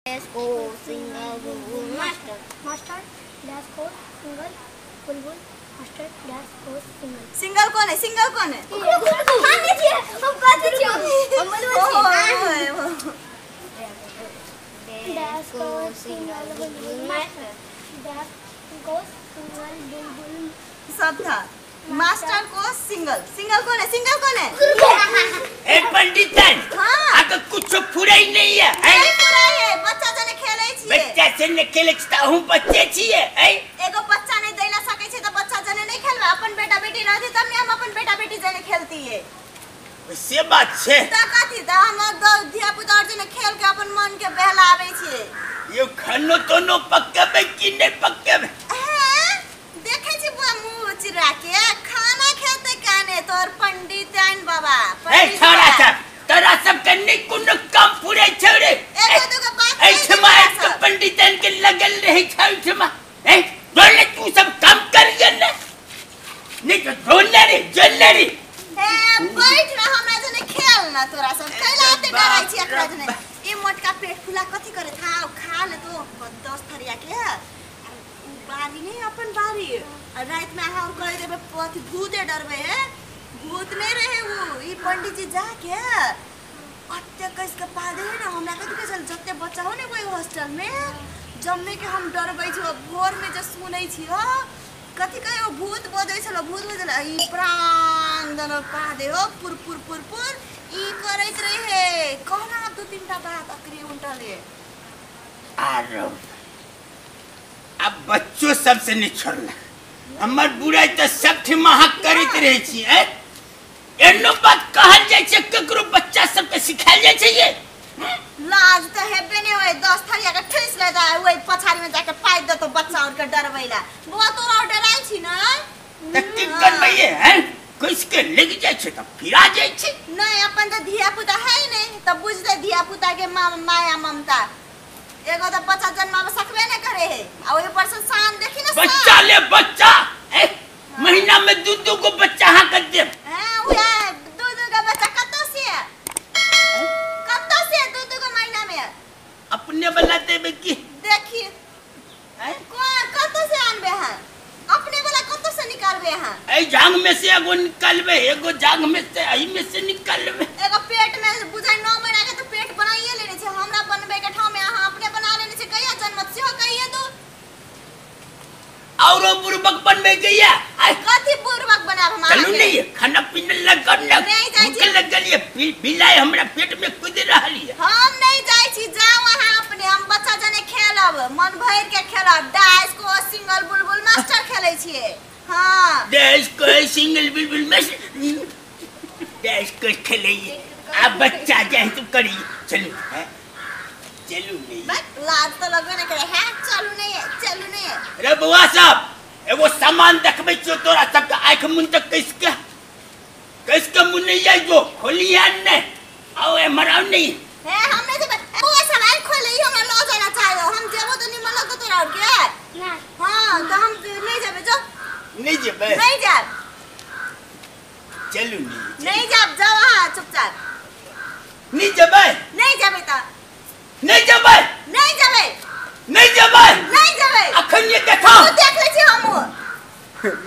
को सिंगल बुलबुल master. Master dash को single बुलबुल master dash को सिंगल। सिंगल कौन है? सिंगल कौन है? हम नहीं छिए, हम कथि छिए, हम बोलबै छी। डैश को सिंगल बुलबुल मास्टर डैश को सिंगल बुलबुल सब था। मास्टर को सिंगल। सिंगल कौन है? सिंगल कौन है? ए पंडित हां आके कुछ फुरे ही नहीं है। नहीं फुराई है, बच्चा जने खेलै छिए। बच्चा से ने खेलै छी त अहूं बच्चे छिए। ए एगो बच्चा नहीं दैला सकै छै त बच्चा जने नहीं खेलबै। अपन बेटा बेटी रहती तब ने हम अपन बेटा बेटी जने खेलतीए। से बात छै त कथि त हम धिया पुता और जने खेल के अपन मन के बहलाबै छिए। यो खानो तो नो पक्कबे कि नहीं पक्कबे? देखे छी बुआ मुंह चिरा के खाना खेते काने तोर पंडित आइन बाबा। ए छोरा सब तोरा सब के नहीं कोनो काम पूरे छोड़े। एगो दुगो बात ए छमा एक पंडित आइन के लगल रहे छौ छमा। ए बोले तू सब काम कर ने नहीं तो जोन रे जोन रे। ए बैठ रह हमरा जने खेल ना तोरा सब कैला आते डराई छी एकरा जने। ई मोटका पेट फुला कथि करे था खा ले तो 10 थरिया के बारी नहीं अपन बारी। रात में अहाँ कह देबे अथी भूते डरबे है। भूत नहीं रहे वो ई पंडित जी जाके अत्ते कस के पा दे ना हमरा कथि कहै छल जते बच्चा हो ने ओहि हॉस्टल में जम्मे के हम डरबै छी। भोर में जे सुनै छी हो कथि कहे ओ भूत बजै छल भूत बजल ई प्राण दन पा दे हो पुर पुर पुर पुर ई करैत रहे। कहना दू तीन टा बात अकरी उल्टले आरो अब बच्चों सबसे नहीं छोड़ला। हमर बुराई तो सब ठिमा हक करैत रहे छी। एनो बात कहल जाय छै ककरो बच्चा सबके सिखायल जाय छै। ये लाज तो हेबे नहीं होय 10 थरिया के ठेस ले जाय ओइ पछाड़ी में जाके पाइ देतो बच्चा और के डरबैला। बुआ तोरा और डराइ छी न त की करबै हैं? कस के लग जाय छै त फिरा जाय छै। नहीं अपन त धिया पुता है नहीं त बुझते धिया पुता के माया ममता। एगो त बच्चा जन्मावे सकबे नहीं करे है आ ओइ पर से शान देखी ना बच्चा ले बच्चा। ए महीना में दू दू गो बच्चा हां कर दे। हां उहे दू दू गो बच्चा कतो से कतो से दू दू गो महीना में अपने वाला देबे की देखी कौन कतो से आनबे हां अपने वाला कतो से निकालबे हां? ए जांग में से एगो निकालबे एगो जांग में से एही में से निकालबे। एगो पेट में बुझाय 9 महीना के तो पेट बनाइए लेने छै। हमरा बनबे के ठाव में अहाँ अपने बना लेने छै। कहिया जन्मत सेहो कहिए दू औरो बुरबक बनबे गया। कथि बुरबक बनाब हम? चलू नहीं खाना पीना लगल न भूख लगल ये बिलाई हमरा पेट में कूद रहल ये। हम नहीं जाय छी जाओ अहाँ अपने। हम बच्चा जने खेलब मन भर के खेलब। डैश को सिंगल बुलबुल मास्टर खेलै छिए। हां डैश को सिंगल बुलबुल मास्टर डैश को खेलै आ बच्चा जाय तो करी। चलू है चलू नहीं लाज तो लगबे नहीं करे है। चलू नहीं है चलू नहीं है। अरे बउआ साहब एगो सामान देखबै छियो तोरा सबके आँख मुन तक कसके कसके मुन नहीं जाय जो खोलिया नहीं आओ एमर आओ नहीं है हम नहीं जेबै। बउआ साहब आँख खोले ई हमरा ल जाना चाहिए। हम जेबो तो निमन लगतो तोरा और के ना। हां तो हम नहीं जेबै जो नहीं जेबै नहीं जाब। चलू नहीं नहीं जाब जाओ अहाँ चुपचाप। नहीं जेबै नहीं जेबै त नहीं जेबै नहीं जेबै नहीं जेबै नहीं जेबै। अखन ये देखाओ तू देख ले छी हम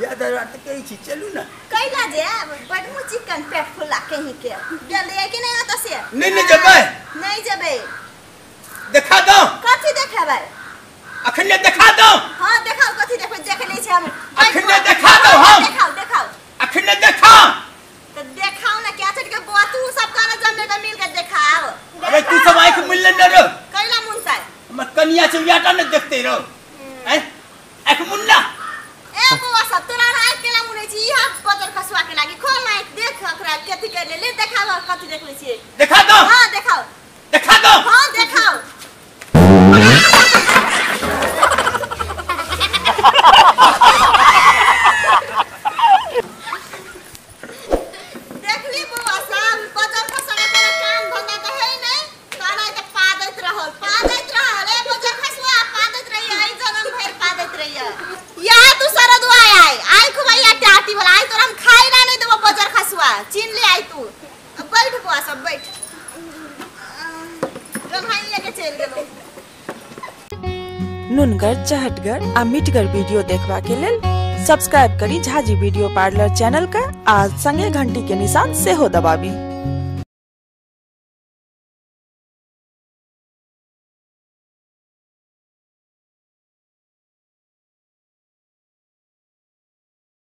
याद रात कहै छी चलू ना कैला जे बड मु चिकन पेट फुला कहीं के गेलिए कि नहीं होता से नहीं नहीं जेबै नहीं जेबै। देखा दो कथि देखेबै? अखन ये देखा दो। हां देखाओ कथि देखबै देख ले छी हम। अखन ये देखा दो हम देखाओ देखाओ अखन ये देखाओ त देखाओ ना क्या चट के बुआ तू सब काना जमे के मिल के देखाओ। अरे तू सब आंख मिल ले न रो कैला मुन साइ हमर कनिया छै याटा न देखते रहो। हैं आंख मुन्ना ए बुआ सब तोरा आंख केला मुनै छी ई हाथ पतर खसुआ के लागी खोल आंख देख ओकरा कथि कर ले ले देखाओ कथि देख ले छी। देखा दो। हां देखाओ देखा दो। हां देखाओ। देखली बुआ सब बजर खसुआ के कोनो काम धंधा त है नहीं ताना त पादैत रहल ए बजर खसुआ पादैत रहिए आई जन्म भर पादैत रहिए। या तू सरद आय आय आय खुबैया टाटी वाला आय तोरा हम खाइ ना नहीं देबो बजर खसुआ चिन ले आय तू। अब बैठ बुआ सब बैठ। गन्हाई नुनगर, चहटगर आ मिठगर वीडियो देखबा के लेल सब्सक्राइब करी झाजी वीडियो पार्लर चैनल का आ संगे घंटी के निशान सेहो दबाबी।